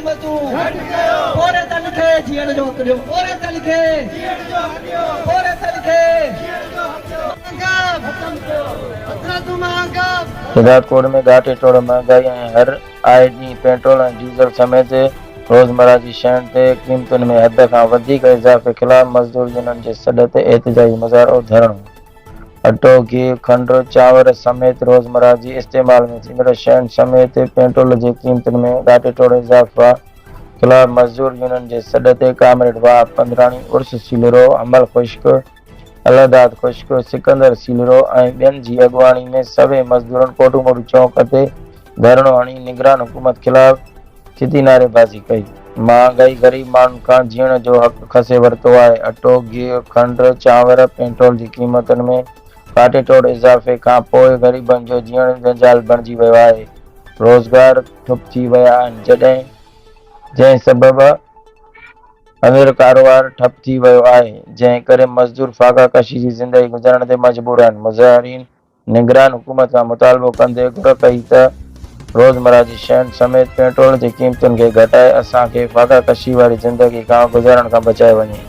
قيمتون گهٽ ڪيو. پورهيتن کي جيئڻ جو حق ڏيو. پورهيتن کي جيئڻ جو حق ڏيو. پورهيتن کي جيئڻ جو حق ڏيو. مهانگائي ختم ڪيو. هٿرادو مهانگائي. شهدادڪوٽ ۾ ڳاٽي ٽوڙ مهانگائي ۽ هر آئي ڏينهن پيٽرول ۽ ڊيزل سميت روزمره جي شين تي قيمتن ۾ حد کان وڌيڪ اضافي خلاف مزدور يونين جي سڏ تي احتجاجي مظاهرو، ڌرڻو. اٽو، گيهه، کنڊ، چانور سميت روزمره جي استعمال ۾ ٿيندڙ شين سميت پيٽرول جي قيمتن ۾ ڳاٽي ٽوڙ اضافا خلاف مزدور يونين جي سڏ تي ڪامريڊ وهاب پندراڻي، عرس سيلرو، حمل خشڪ، الهداد خشڪ، سڪندر سيلرو ۽ ٻين جي اڳواڻي ۾ سوين مزدورن ڪوٽوموٽو چونڪ تي ڌرڻو هڻي نگران حڪومت خلاف ڇتي نعريبازي ڪئي. مهانگائي غريب ماڻهن کان جيئڻ جو حق کسي ورتو آهي، اٽو، گيهه، کنڊ، چانور، پيٽرول جي قيمتن ۾ ڪاٽي ٽوڙ اضافي کان پوء غريبن جو جيئڻ جنجال بڻجي ويو آهي، روزگار ٺپ ٿي ويا آهن، جڏهن جنهن سبب هنر ڪاروبار ٺپ ٿي ويو آهي، جنهن ڪري مزدور فاقا ڪشي جي زندگي گذارڻ تي مجبور آهن، مظاهرين نگران حڪومت کان مطالبو ڪندي گهر ڪئي ته روزمره جي شين سميت پيٽرول جي قيمتن کي گهٽائي اسان کي فاقا ڪشي واري زندگي کان گذارڻ کان بچايو وڃي.